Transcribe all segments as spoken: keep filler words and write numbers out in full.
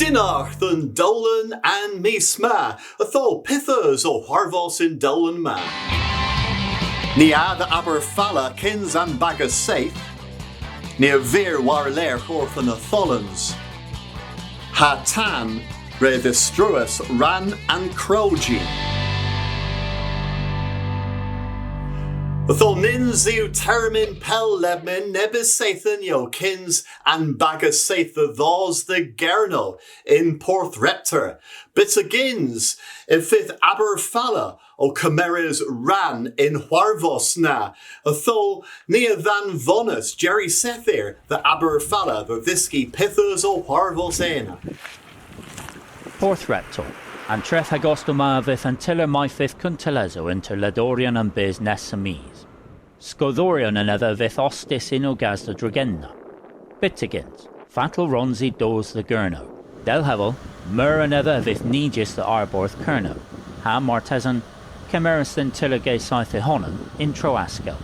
Dynnargh dhe'n dowlen an mis ma, ytho pyth eus ow hwarvos y'n dowlen ma? Ni a dhe Aberfala kyns an Bagas Seyth, ni a vir war-lergh orth an etholans. Ha tan re dhistruas rann an krowji. Ytho nyns yw termyn pell lemmyn nebes seythen yw kyns an Bagas Seyth dhe dhos dhe Gernow yn Porth Reptor. Byttegyns, y fydh Aberfala ow kemeres rann y'n hwarvos na. Ytho ni a dhanvonas Jerry Sethir dhe Aberfala dhe dhyski pyth eus ow hwarvos ena. Porth Reptor, an treth hag ostel ma a vydh an tyller may fydh kuntellesow ynter ledoryon an bys nessa mis. Skoodhyoryon anedha a vydh ostys yn ogas dhe Dregenna. Byttegyns, fatel wrons i dos dhe Gernow? Dell hevel, meur anedha a vydh nijys dhe Ayrborth Kernow, ha martesen, kemerys dhe'n tyller G seyth y honan yn Troaskel.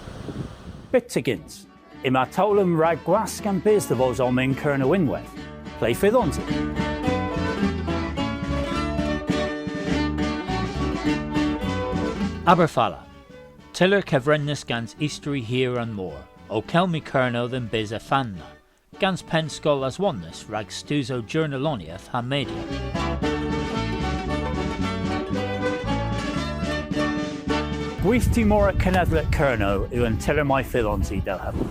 Byttegyns, yma towlen rag gwask an bys dhe vos omma yn Kernow ynwedh. Ple fydhons i? Aberfala. Tyller kevrennys gans istori hir an mor, ow kelmi Kernow dhe'n bys efan na, gans pennskol aswonys rag studhyow jornalonieth ha media. Gwithti Morek Kenedhlek Kernow yw an tyller may fydhons i, dell hevel.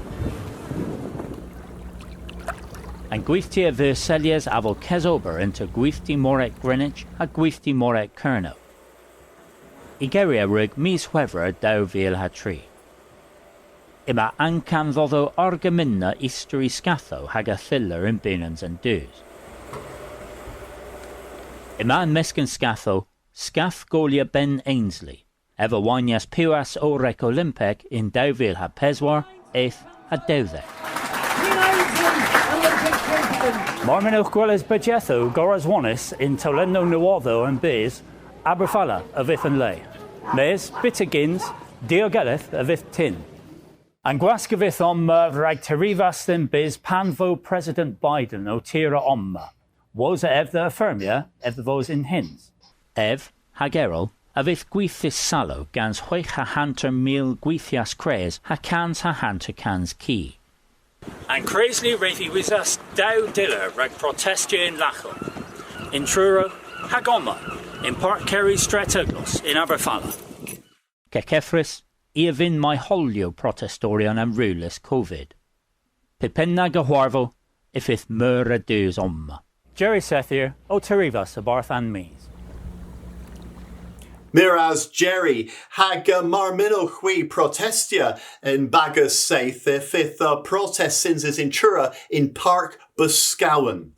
An gwithti a veu selys avel kesober ynter Gwithti Morek Greenwich ha Gwithti Morek Kernow. Y gerys a wrug mis Hwevrer dew vil ha tri. Yma ankam dhodho argemmynna istori skathow hag a thyller yn bewnans an dus. Yma yn mysk an skathow, skath golya Ben Ainslie, ev a waynyas piwas owrek Olympek yn dew vil ha peswar, eth ha dewdhek. Mar mynnowgh gweles bejethow goraswonys yn towlennow nowodhow an bys, Aberfala a vydh an le. Mes, byttegyns, diogeledh a vydh tynn. An gwask a vydh omma rag derivas dhe'n bys pan vo President Biden ow tira omma, wosa ev dhe affermya ev dhe vos yn hyns. Ev, hag erel, a vydh gwithys salow gans hwegh ha hanter mil gwithyas kres ha kans ha hanter kans ki. An kreslu re dhiwysas dew dyller rag protestya yn Laghow, yn Truru, hag omma, yn Park Kerys Stret Eglwys yn Aberfala. Kekeffrys, i a vynn may holyow protestoryon an rewlys Covid. Pypynag a hwarvo, y fydh meur a dus omma. Jerry Sethir, ow terivas a-barth An Mis. Meur ras Jerry, hag, uh, mar mynnowgh hwi protestya yn Bagas Seyth, y fydh, uh, protest synsys yn Truru yn Park Boscawen.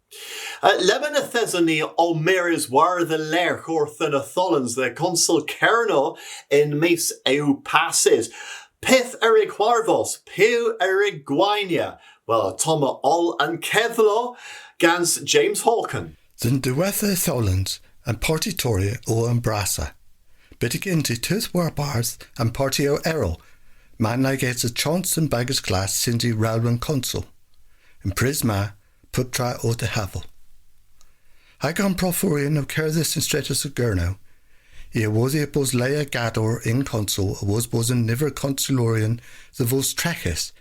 Uh, lemmyn yth eson ni ow mires war-dhelergh orth an etholans dhe Gonsel Kernow y'n mis eus passys. Pyth a wrug hwarvos, piw a wrug gwaynya? Wel, ottomma oll an kedhlow gans James Hawken. Dhe'n diwettha etholans, an Parti Tori o an brassa. Byttegyns i teuth warbarth an partiow erel, may nag esa chons an bagas glas synsys rewlys an konsel. Y'n prys ma, puptra o dihaval. Hag an profforyon ow kerdhes yn Stretys a Gernow, i a wodhya bos le a gador yn konsel awos bos an niver konseloryon dhe vos treghys,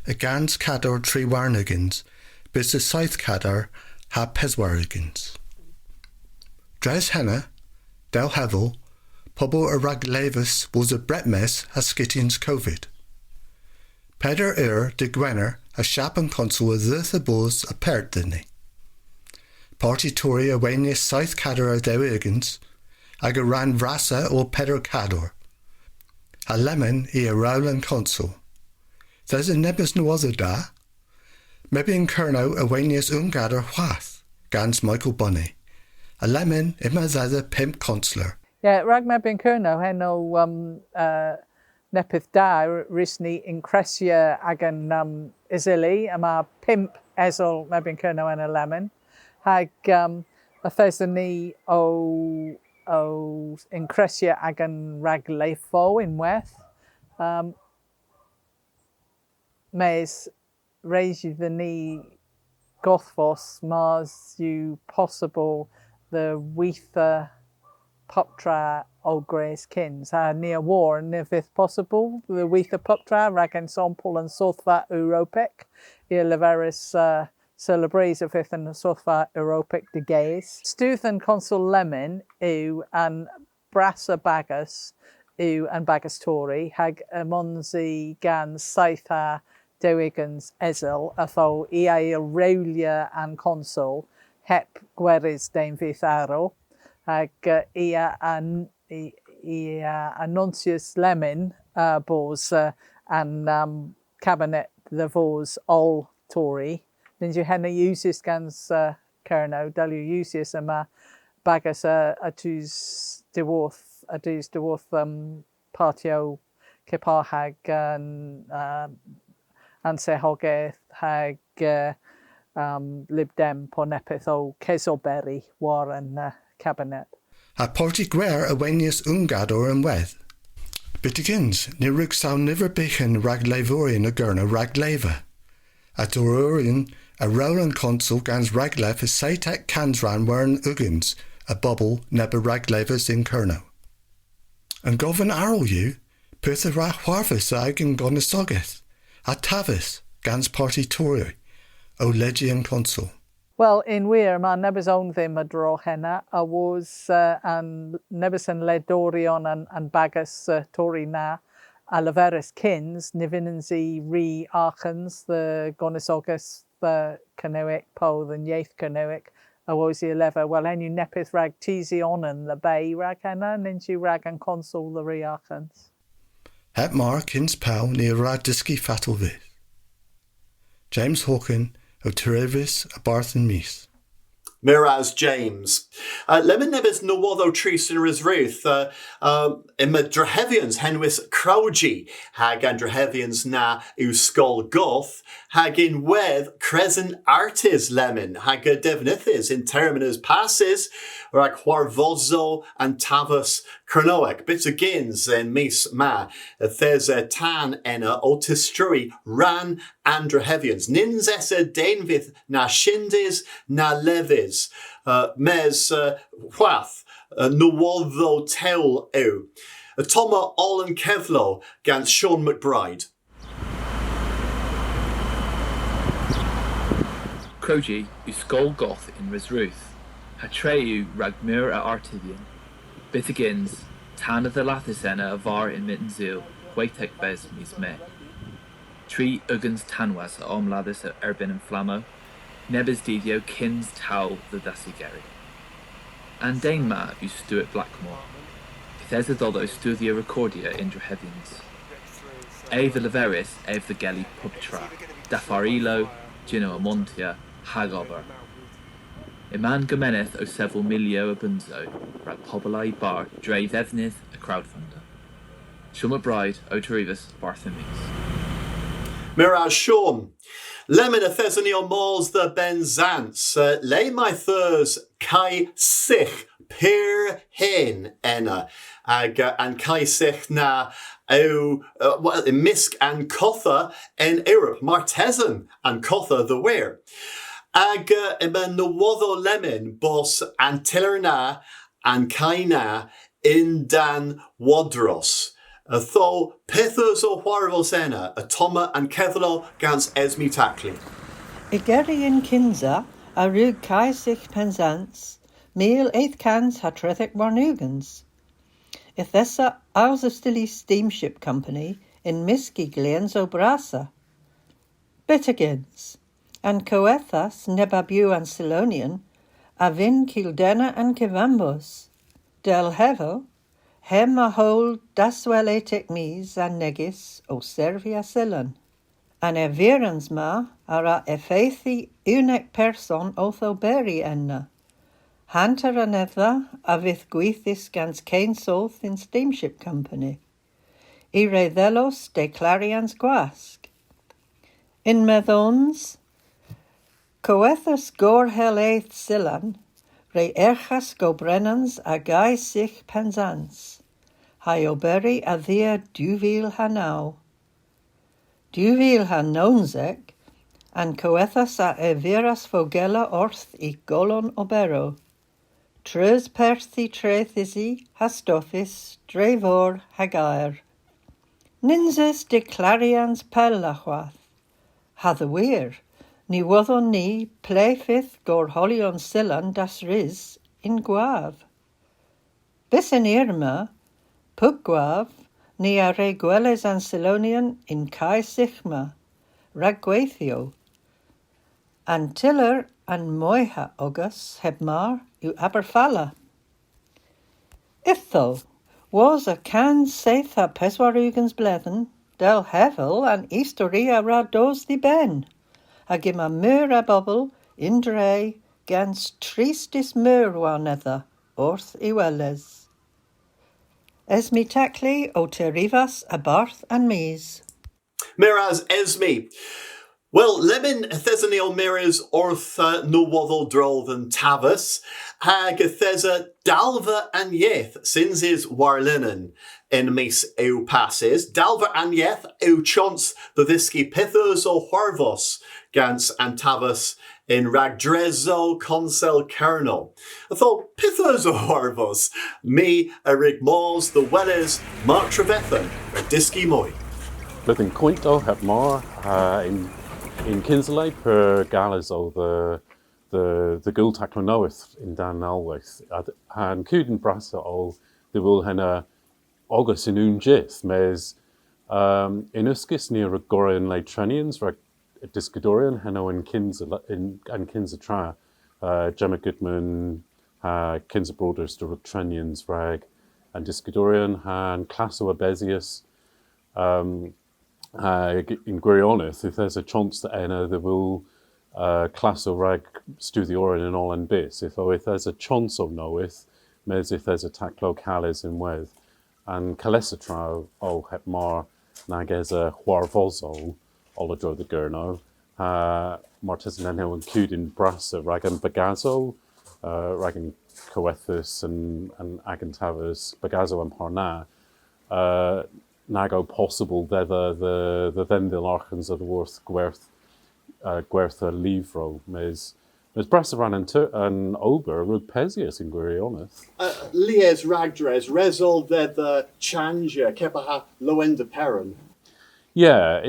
a gans kador tri warn ugens, bys dhe seyth kador ha peswar ugens. Dres henna, dell hevel, pobel a raglevas wosa brepmys ha skityans Covid. Peder eur dy' Gwener ha shap an konsel a dheuth ha bos apert dhyn ni. Parti Tori a waynyas seyth kador ha dew ugens, hag a rann vrassa o peder kador. Ha lemmyn i a rewlys an konsel. Yth esa nebes nowodhow da. Mebyon Kernow a waynyas unn gador hwath, gans Michael Bunney. Ha lemmyn yma dhedha pymp konseler. Ye, rag Mebyon Kernow, henn o, um, uh, neppyth da, r-, wrys ni ynkressya agan, um, eseli, yma pymp esel Mebyon Kernow ena lemmyn. Hag, um, yth eson ni ow, ow ynkressya agan raglevow ynwedh. Um, mes res yw dhyn ni godhvos mars yw possybyl dhe witha puptra ow gwrys kyns. Ha ni a wor, ny vydh possybyl dhe witha puptra, rag ensampel an sodhva Europek. I a leveris, uh, seulabrys y fydh an sodhva Europek degeys. Studh an konsel lemmyn yw an brassa bagas yw an bagas Tori, hag ymons i gans seyth ha dew ugens esel, ytho i a yll rewlya an konsel heb gweres denvyth arall, hag, eh, i a an-, i, i a anonsyas lemmyn, eh, bos, eh, an, um, kabinet dhe vos oll Tori. Nyns yw henna usys gans, eh, Kernow, dell yw usys yma bagas, eh, a dus dhyworth, a dus dhyworth, um, partiow kepar hag an, eh, anserghogeth hag, eh, um, Lib Dem po neppyth ow kesoberi war an, eh, kabinet. Ha Parti Gwer a wenyas unn gador ynwedh. Byttegyns, ny wrug saw niver byghan rag levoryon a Gernow ragleva. A dororyon a rewl an konsel gans raglev a seytek kansrann warn ugens a bobel neb a raglevas yn Kernow. An govyn arall yw, pyth a wra hwarvos a'gan gonisogeth, ha taves gans Parti Tori, ow ledya an konsel. Wel, yn hwir, yma nebes own dhymm a-dro henna, awos, eh, an, nebes an ledoryon an, an bagas, eh, Tori na, a leveris kyns, ny vynnons i ri arghans dhe gonisogeth, eh, Kernewek po dhe'n yeth Kernewek, awos i a lever, wel, henn yw neppyth rag tus onan dhe be rag henna, nyns yw rag an konsel dhe ri arghans. Heb mar, kyns pell, ni a wra dyski fatel vydh. James Hawken, ow terivas a-barth An Mis. Meur ras, James. Uh, lemmyn nebes nowodhow trist yn Resrudh, uh, uh, yma drehevyans henwys Crowji, hag an drehevyans na yw Skol Goth, hag ynwedh kresen artys lemmyn, hag a devnydhys yn termyn eus passys, rag hwarvosow an taves Kernewek. Byttegyns y'n mis ma, yth esa tan ena ow tistrui rann an drehevyans. Nyns esa denvyth na shyndys na levis, uh, mes, uh, hwath, uh, nowodhow tewl yw. Ottomma oll an kedhlow gans Sean McBride. Crowji yw skol goth yn Resrudh, ha tre yw rag meur a artydhyon. Byttegyns, tan a dhallathas ena a-varr yn myttin Sul, hwetekves mis Me. Tri ugens tanwas a omladhas erbynn an flammow, nebes dydhyow kyns towl dhe dhasigeri. An den ma yw Stuart Blackmore. Yth esa dhodho studhya rekordya y'n drehevyans. Ev a leveris ev dhe gelli puptra, daffar ilow, jynnow amontya, hag ober. Yma'n gemeneth ow sevel milyow a beunsow rag pobel a'y barr dre dhevnydh a crowdfunder. Sean McBride, ow terivas, a-barth An Mis. Meur ras, Sean. Lemmyn yth eson ni ow mos dhe Bennsans, uh, le mayth eus kay sygh pur hen ena. Hag, uh, an kay sygh na yw, uh, wel, yn mysk an kottha yn Europa, martesen an kottha dhe wir. Hag, uh, yma nowodhow lemmyn bos an tyller na, an kay na, yn-dann wodros. Ytho, pyth eus ow hwarvos ena? Ottomma an kedhlow gans Esme Tackley. Igeri yn kynsa a wrug kay sygh Pennsans mil eth kans ha tredhek warn ugens. Yth esa Isles of Scilly Steamship Company yn mysk y glyans brassa. Byttegyns, an kowethas neb a bew an Scillonian a vynn kildenna an kevambos. Dell hevel, hemm a howl daswelletek mis a negys ow servya Syllan. An ervirans ma a wra effeythi unnek person owth oberi ena. Hanter anedha a vydh gwithys gans ken soodh yn Steamship Company. I re dhellos deklaryans gwask. Yn-medhons, Kowethas Gorhel Eth Syllan re erghas gobrenans a gay sygh Pennsans, ha'y oberi a-dhia dew vil ha naw. Dew vil ha nownsek, An kowethas a erviras fogella orth y golon oberow. Treus perthi trethysi ha stoffys dre vor hag ayr. Nyns eus deklaryans pella hwath. Ha dhe wir, ny wodhon ni ple fydh gorholyon Syllan daswrys yn gwav. Bys y'n eur ma, pub gwav, ni a wre gweles an Sylonian yn kay sygh ma, rag gweythyow. An tyller an moyha ogas heb mar yw Aberfala. Ytho, wosa kans seyth ha peswar ugens bledhen, dell hevel an istori a wra dos dh'y ben, hag yma meur a bobel y'n dre gans tristys meur warnedha orth y weles. Esme Tackley ow terivas a-barth An Mis. Meur ras, Esme. Wel, lemmyn yth eson ni ow mires orth, uh, nowodhow a-dro dhe'n taves, hag yth esa Dalva an Yeth synsys warlinen y'n mis eus passys. Dalva an Yeth yw chons dhe dhyski pyth eus ow hwarvos gans an taves yn ragdresow Konsel Kernow. Ytho, pyth eus ow hwarvos? My a wrug mos dhe weles Mark Trevethan rag dyski moy. Bledhen koynt o heb mar, ha yn, yn kynsa le pur gales o dhe, dhe, dhe gul taklow nowydh yn-dann alhwedh. Ha, ha'n kudyn brassa o dhe wul henna ogas yn unn jydh, mes, um, yn uskis ni a wrug gorra yn le trenyans rag dyskadoryon, henn o an kynsa, yn, an kynsa tra. Uh, Gemma Goodman, ha kynsa broder a wrug trenyans rag an dyskadoryon, ha'n klassow a besyas. Um, hag yn gwiryonedh, yth esa chons dhe ena dhe wul, uh, klassow rag studhyoryon yn oll an bys. Ytho yth esa chonsow nowydh, mes yth esa taklow kales ynwedh. An kalessa tra o heb mar nag esa hwarvosow oll a-dro dhe Gernow. Ha martesen henn o an kudyn brassa rag an bagasow, uh, rag an kowethas an, an, hag an taves, bagasow a'n par na. Uh, nag o possybyl dhedha dhe, dhe dhendil arghans a-dhyworth gwerth, uh, gwertha lyvrow, mes, mes brassa rann an, an ober a wrug pesyas yn gwiryonedh. Uh, lies ragdres, res o dhedha chanjya kepar ha Lowender Peran. Yeah,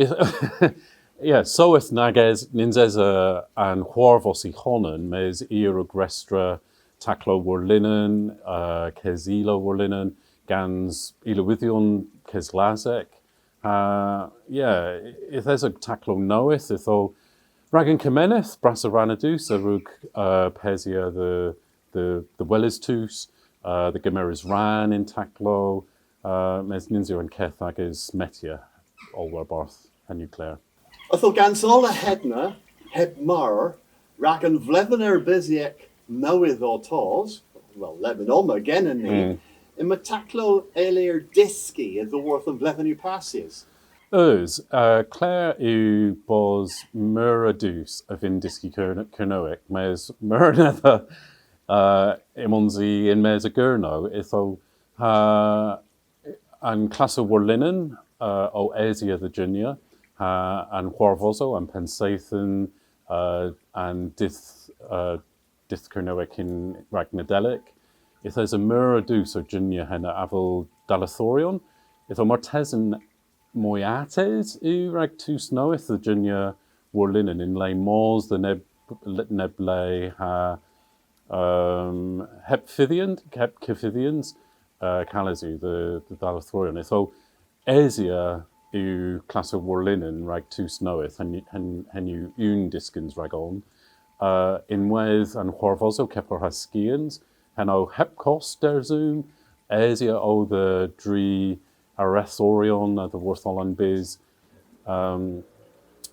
yeah, soweth nag es, nyns esa an hwarvos y honan, mes i a wrug restra taklow warlinen, uh, kesilow warlinen, gans ilewydhyon keswlasek. Uh, yeah, yth esa taklow nowydh, ytho rag an gemeneth, brassa rann a dus a wrug, uh, pesya dhe, dhe, dhe weles tus, uh, dhe gemeres rann yn taklow, uh, mes nyns yw an keth ages metya oll warbarth, henn yw kler. Ytho gans oll a henna, heb mar, rag an vledhen erbysiek nowydh ow tos, wel, lemmyn omma genen ni, yma taklow a yllir dyski a-dhyworth an vledhen eus passys. Eus, uh, kler yw bos meur a dus a vynn dyski Kern-, Kernewek, mes meur anedha, uh, ymons i yn-mes a Gernow, ytho ha an klassow warlinen, uh, o esya dhe junya, ha an hwarvosow, an pennseythen, uh, an dydh, uh, dydh Kernewek yn rag Nadelik. Yth esa meur a dus ow junya henna avel dallethoryon. Ytho martesen moy attes yw rag tus nowydh dhe junya warlinen yn le mos dhe neb, neb le ha, um, heb fydhyans, heb kevfydhyans, uh, kales yw dhe, dhe dallethoryon. Ytho esya yw klassow warlinen rag tus nowydh, henn, henn, henn yw unn dyskans ragon. Uh, ynwedh an hwarvosow kepar ha skians, henn o heb kost der Zoom, esya o dhe dri arethoryon a-dhyworth oll an bys. Um,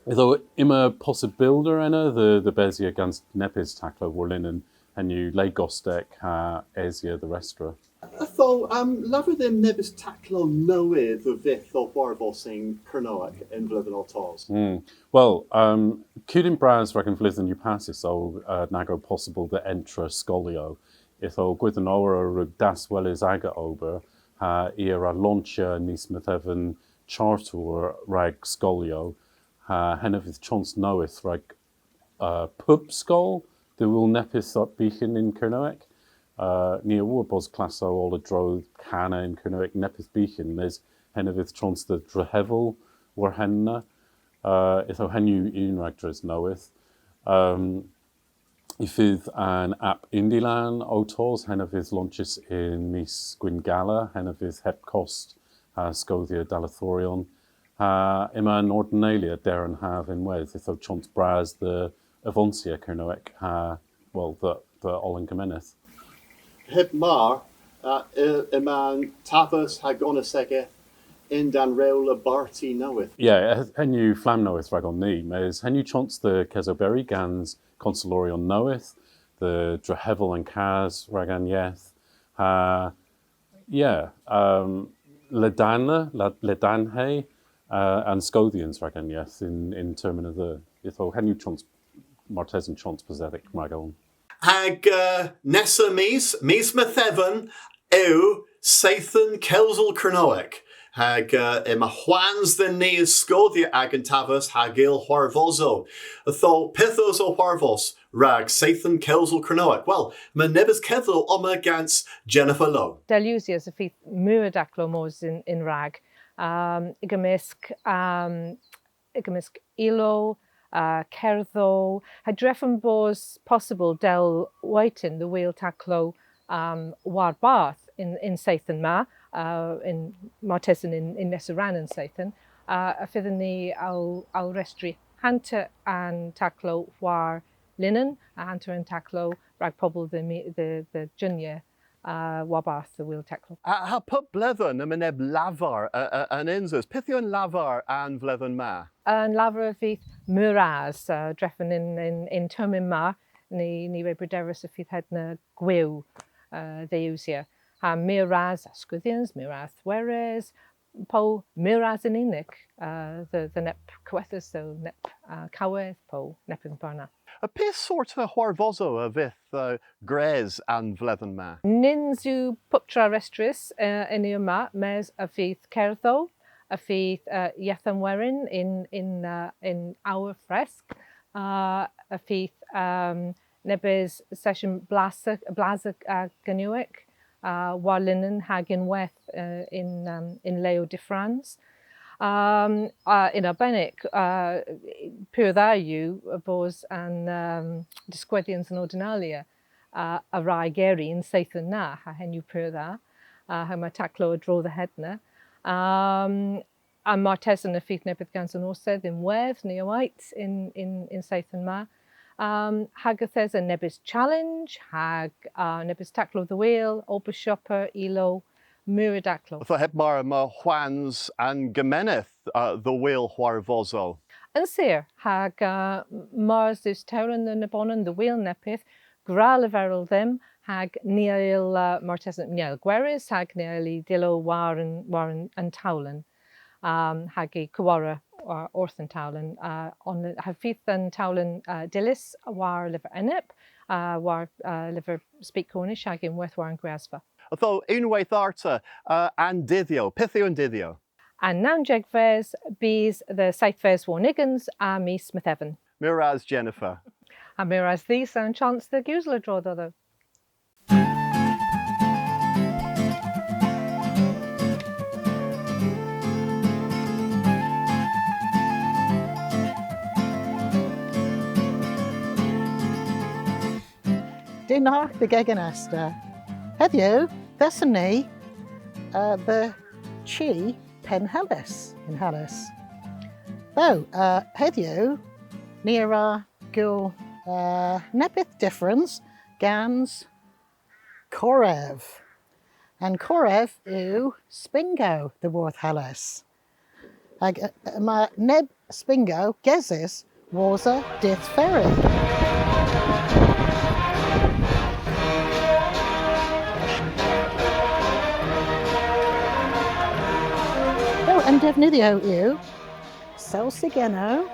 ytho yma possybylder ena dhe, dhe besya gans neppyth taklow warlinen, henn yw le gostek ha esya dhe restra. Ytho, um, lavar dhymm nebes taklow nowydh a vydh ow hwarvos yn Kernewek y'n vledhen ow tos. Mm. Wel, um, kudyn bras rag an vledhen eus passys o, uh, nag o possybyl dhe entra skolyow. Ytho Gwydhen Owr a wrug dasweles aga ober, ha i a wra lonchya mis Metheven chartour rag skolyow, Ha henna vydh chons nowydh rag, uh, pub skol, dhe wul neppyth byghan yn Kernewek. Uh, ni a wor bos klassow oll a-dro kana yn Kernewek neppyth byghan, mes henna vydh chons dhe dhrehevel war henna. Uh, ytho henn yw unn ragdres nowydh. Um, Y fydh an app Indilan ow tos, henna vydh lonchys yn mis Gwynngala, henna vydh heb kost ha skoodhya dallethoryon. Ha yma an Ordinalia der an hav ynwedh, ytho chons bras dhe avonsya Kernewek ha, wel, dhe, dhe oll an gemeneth. Heb mar, uh, y-, yma'n taves ha gonisogeth yn-dann rewl a barti nowydh. Yeah, henn yw flamm nowydh ragon ni, mes henn yw chons dhe kesoberi gans konseloryon nowydh, dhe dhrehevel an kas rag an yeth, ha, yeah, um, ledana, le-, ledanhe, uh, an skoodhyans rag an yeth yn, yn termyn a dheu. Ytho henn yw chons, martesen chons posedhek ragon. Hag, uh, nessa mis, mis Metheven, yw Seythen Kewsel Kernewek, hag, uh, yma hwans dhyn ni skoodhya agan taves hag oll hwarvosow. Ytho, pyth eus ow hwarvos rag Seythen Kewsel Kernewek? Wel, yma nebes kedhlow omma gans Jennifer Lowe. Dell usys y fydh meur a daklow mos yn, yn rag, um, y'ga mysk, um, y'ga mysk ilow, uh, kerdhow, ha drefen bos possybyl dell waytyn dhe wul taklow, um, warbarth yn, yn Seythen ma, uh, yn, martesen yn, yn nessa rann an Seythen, uh, y fydhyn ni ow, ow restri hanter an taklow war linen, ha hanter an taklow rag pobel dhe, mi-, dhe, dhe junya, uh, warbarth dhe wul taklow. Ha, ha pub bledhen yma neb lavar, uh, uh, an yns eus. Pyth yw an lavar an vledhen ma? An lavar a vydh meur ras, uh, drefen yn, yn, yn termyn ma, ni, ni re brederis y fydh hedna gwiw, uh, dhe usya. Ha meur ras a skoodhyans, meur ras a weres, po meur ras yn unnik, uh, dhe, dhe neb kowethas, dhe neb, uh, koweth, po neb yn barna. Ha py sort a hwarvosow a vydh, uh, gwrys an vledhen ma? Nyns yw puptra restrys, uh, y'n eur ma, mes y fydh kerdhow, y fydh, uh, Yeth an Werin yn, yn, uh, yn eur fresk, uh, y fydh, um, nebes sesyon blasa, blasa, uh, Kernewek, uh, war linen hag ynwedh, uh, yn, um, yn leow dyffrans. Um, uh, yn arbennik, uh, pur dha yw bos an, um, diskwedhyans an Ordinalia, uh, a wra ygeri y'n seythen na, ha henn yw pur dha, uh, hag yma taklow a-dro dhe hedna. Um, ha martesen y fydh neppyth gans an Orsedh ynwedh, ni a wayt, yn, yn, y'n seythen ma. Um, hag yth esa nebes challenge, hag, uh, nebes taklow dhe wul, obershopper, ilow, meur a daklow. Ytho heb mar yma hwans an gemeneth, uh, dhe wul hwarvosow. Yn sur, hag, uh, mars eus towlen dhe nebonan dhe wul neppyth, gwra leverel dhymm, hag ni a yll, uh, martesen, ni a yll gweres, hag ni a yll y dhyllo war an, war an, an towlen. Um, hag y keworra, uh, orth an towlen, uh, on, ha fydh an towlen, uh, dyllys war lyver enep, uh, war, uh, lyver Speak Cornish hag ynwedh war an gwiasva. Ytho, unnweyth arta, uh, an dydhyow. Pyth yw an dydhyow? An nownsegves bys dhe seythves warn ugens a mis Metheven. Meur ras, Jennifer. Ha meur ras dhis an chons dhe gewsel a-dro dhodho. Dynnargh dhe Gegin Esther. Hedhyw, yth eson ni, uh, dhe chi Penn Hellys, yn Hellys. Ytho, uh, hedhyw, ni a wra gul, uh, neppyth dyffrans gans korev. An korev yw Spingo dhyworth Hellys. Hag, uh, yma neb Spingo gesys wosa Dydh Furry. Ytho, an devnydhyow yw selsigennow,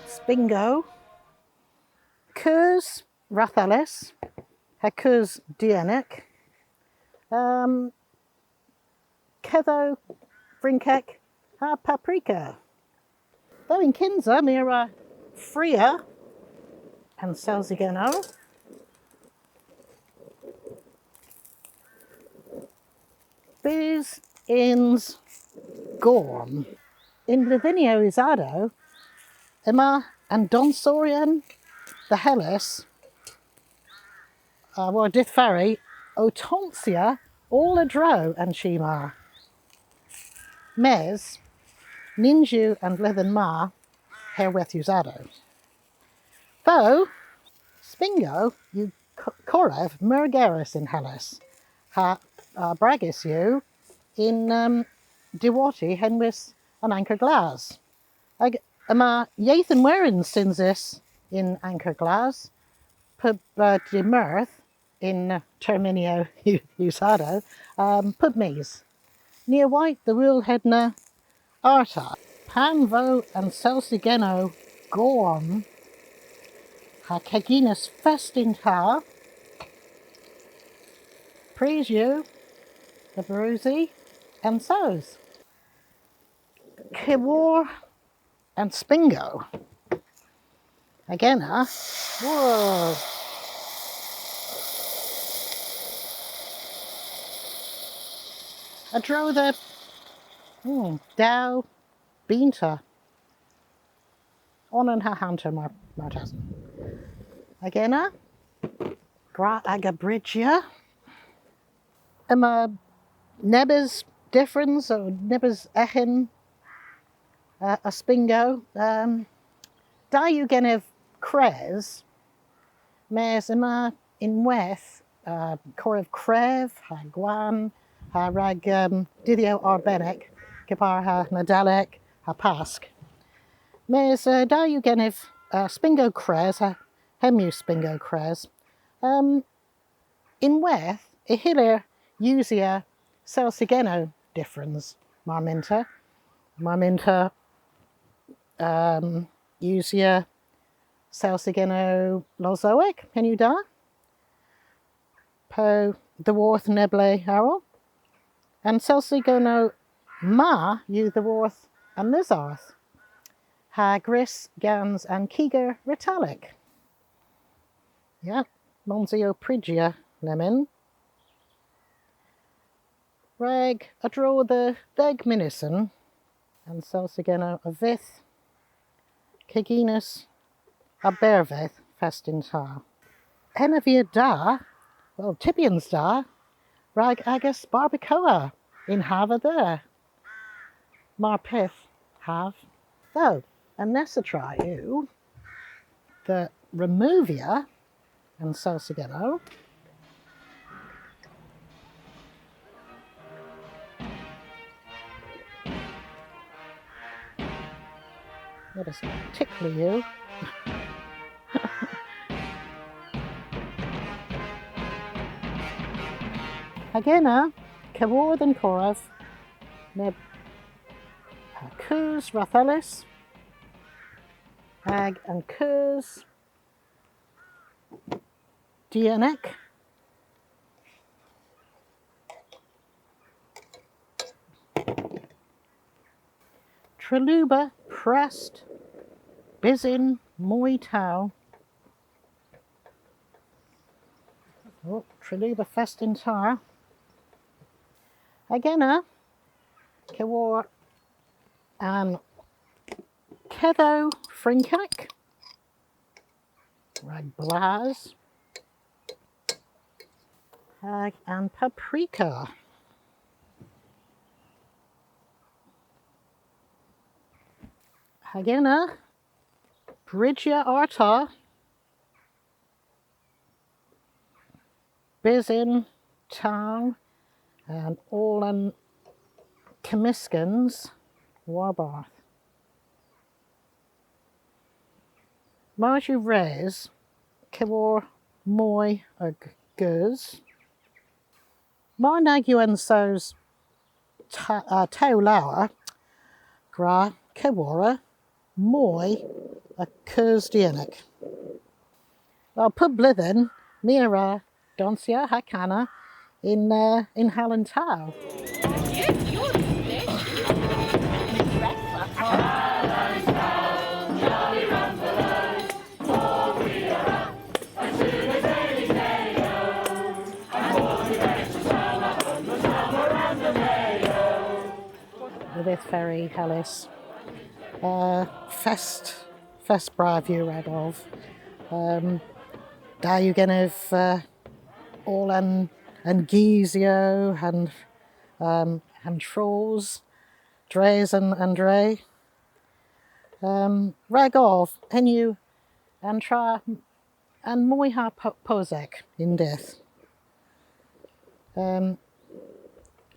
Spingo, keus rathellys, ha keus dienek, um, kedhow, vrynkek, ha paprika. So yn kynsa, my a wra fria an selsigennow. Bys yns gorm. Yn bledhynnyow usadow, yma an donsoryon dhe Hellys, uh, war dydh Furry, ow tonsya oll a-dro an chi ma. Mes, nyns yw an vledhen ma herwydh usadow. Ytho, Spingo yw k-, korev meurgerys yn Hellys, ha, uh, bregus yw yn, um, diwotti henwys an Anker Glas. Hag yma Yeth an Werin synsys yn Anker Glas, pub, uh, dy' Meurth yn termynyow usadow, um, pub mis. Ni a wayt dhe wul hedna arta. Pan vo an selsigennow gorm ha keginys fest yn ta, prys yw dhe brusi an sows. Keworr an Spingo. Hag ena, whoa. A-dro dhe, hmm, dew binta. Onan ha hanter mar-, martesen. Hag ena, gwra aga bryjya. Yma nebes dyffrans, o nebes eghen, uh, a Spingo. Um, da yw genev kres, mes yma ynwedh, uh, korev krev ha gwann ha rag, um, dydhyow arbennik, kepar ha Nadelik ha Pask. Mes, uh, da yw genev, uh, Spingo kres ha hemm yw Spingo kres. Um, Ynwedh, y hyllir usya selsigennow dyffrans, mar mynta. Mar mynta, um, usya selsigennow losowek, henn yw da. Po dhyworth neb le arall. An selsigennow ma yw dhyworth an Lysardh. Ha gwrys gans an kiger Retalek. Ya, mons i ow pryjya lemmyn. Rag a-dro dhe dheg mynysen, an selsigennow a vydh keginys a-bervedh fest yn ta. Henna a via da, wel, tybyans da, rag agas barbacoa yn hav a dheu. Mar pydh hav. Ytho, an nessa tra yw dhe removya an selsigennow. Nebes tickly yw. Hag ena, keworr dhe'n korev, neb, uh, keus rathellys, hag an keus dienek. Treluba prest, bys yn moy tew. O, treluba fest yn ta. Hag ena, keworr an kedhow Frynkek. Rag blas. Hag an paprika. Hag ena, bryjya arta. Bys yn tang, um, oll an kemyskans warbarth. Mars yw res, keworr moy a g-, geus. Mar nag yw an sows ta-, uh, tew lowr, gwra keworra moy a geus dienek. Wel, pub bledhen, my a wra donsya ha kana yn, uh, yn Hal an Tow. Dydh Furry Hellys. Uh, fest, fest brav yw ragov. Um, da yw genev, uh, oll an, an gysyow, an, um, an tros, dres an, an dre. Um, ragov, henn yw an tra an moyha po-, posek y'n dydh. Um,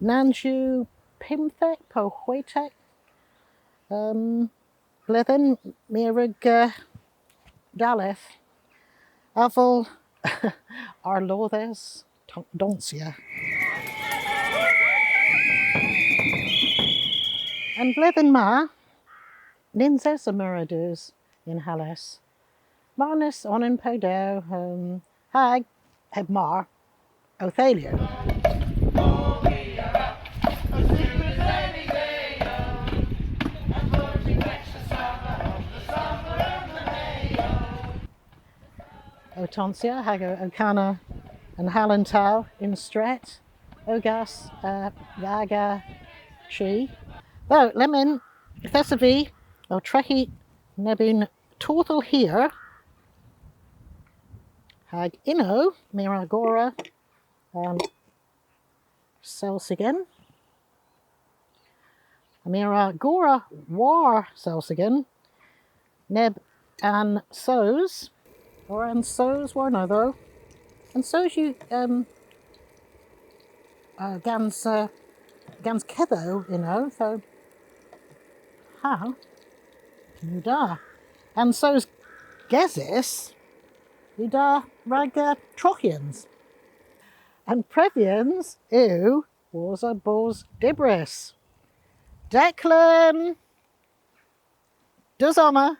nans yw pymthek po hwetek, um, bledhen my a wrug, uh, dalleth avel arlodhes ton-, donsya. An vledhen ma, nyns esa meur a dus yn Hellys. Marnas onan po dew, um, hag, heb mar, ow theylu. Ow tonsya hag ow, ow kana an Howland Tow y'n stret, ogas, uh, dh'aga chi. Ytho, lemmyn, yth esov vy ow treghi neb unn torthell hir, hag ynno, my a wra gorra, um, selsigen. Ha my a wra gorra war selsigen, neb an sows, or an sows warnodho. An sows yw, um, uh, gans, uh, gans kedhow ynno, so, ha, yw da. An sows gesys yw da rag, uh, troghyans. An previans yw wosa bos dybrys. Declan! Deus omma!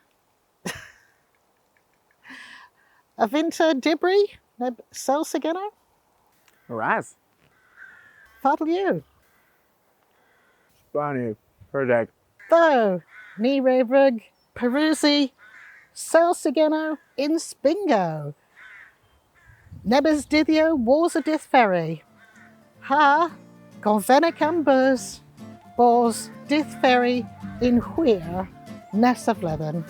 A vynn'ta dybri neb selsigen? Ras. Fatel yw? Splann yw. Pur deg. Ytho, ni re wrug pareusi selsigen yn Spingo. Nebes dydhyow wosa Dydh Furry. Ha, govenek a'm beus bos Dydh Furry yn hwir nessa vledhen.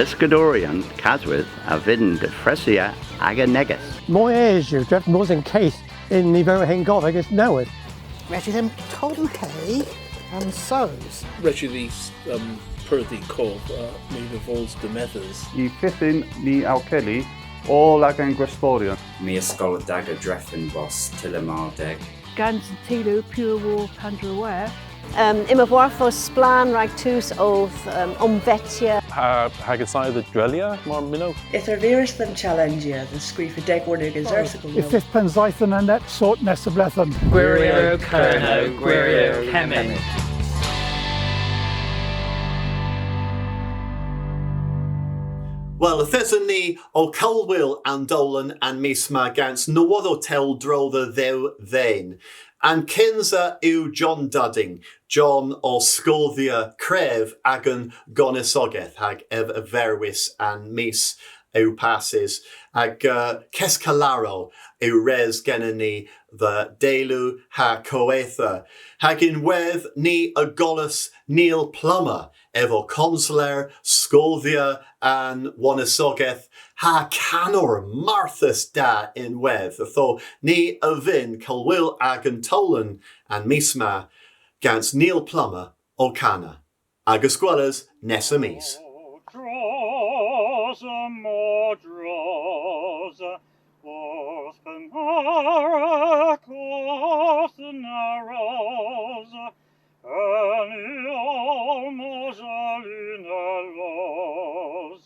Pyskadoryon Kaswydh a vynn difresya aga negys. Moy es yw drefen bos yn keth yn niverow hengovek nowydh. Res yw dhymm tollen he an sows. Res yw dhis, um, perthi kov, uh, my dhe vos demedhys. Y fydhyn ni ow kelli oll agan gwestoryon. My a skolla da'ga drefen bos tyller mar deg. Gans an teylu pur war pandr'a wer. Um, yma hwarvos splann rag tus owth, um, omvetya. Ha, hag assaya dhe dreylya mar mynnowgh. Yth erviras dhymm challenjya dhe skrifa deg warn ugens erthygl. Y fydh pennseythen an nett sort nessa bledhen. Gwiryow Kernow, gwiryow kemmyn. Wel, yth eson ni ow kowlwul an dowlen an mis ma gans nowodhow tell a-dro dhe dhew dhen. An kynsa yw John Dudding. John o skoodhya krev agan gonisogeth hag ev a verwis an mis yw passys, hag, uh, keskalarow yw res genen ni dhe deylu ha kowetha. Hag ynwedh ni a gollas Neil Plummer, ev o konseler, skoodhyer an wonisogeth, ha kanor marthys da ynwedh. Ytho ni a vynn kowlwul agan towlen an mis ma gans Neil Plummer ow kana. Agas gweles nessa mis. An yol mos a luna los,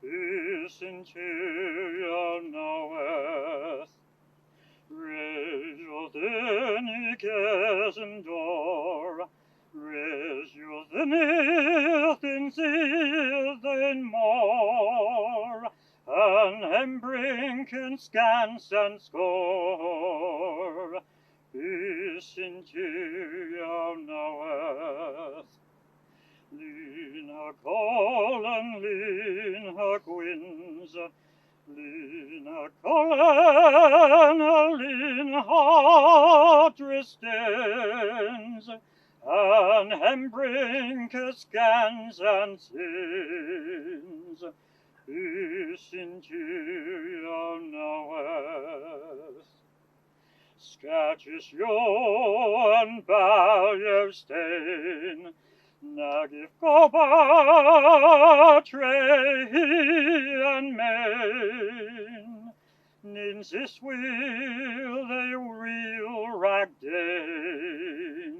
eus yn teylu nowydh. Res yw dhyn y ges an dor, res yw dhyn y dhyn sydd y'n mor, an hembrynk yn skan. Sans skor, bys yn tu ow nowydh. Lun ha kolen, lun ha gwyns, lun ha kolen, lun ha drystyns, an hembrynkus gans an syns, bys yn tu ow nowydh. Skatys yw an balyow sten, nag yw gober tre hy a'n men. Nyns eus hwil dhe wril rag den,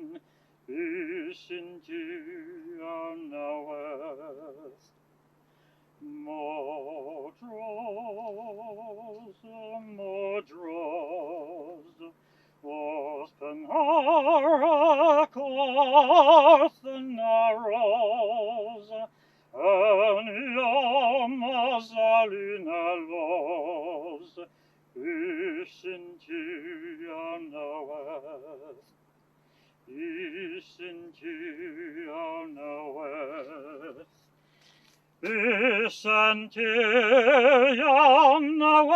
bys yn tu ow nowydh. Mordros, mordros, orth Penn-argh, orth an aros, an lom os, an lun a los, bys yn tu ow nowydh. Bys yn tu ow nowydh. Bys yn tu ow nowydh.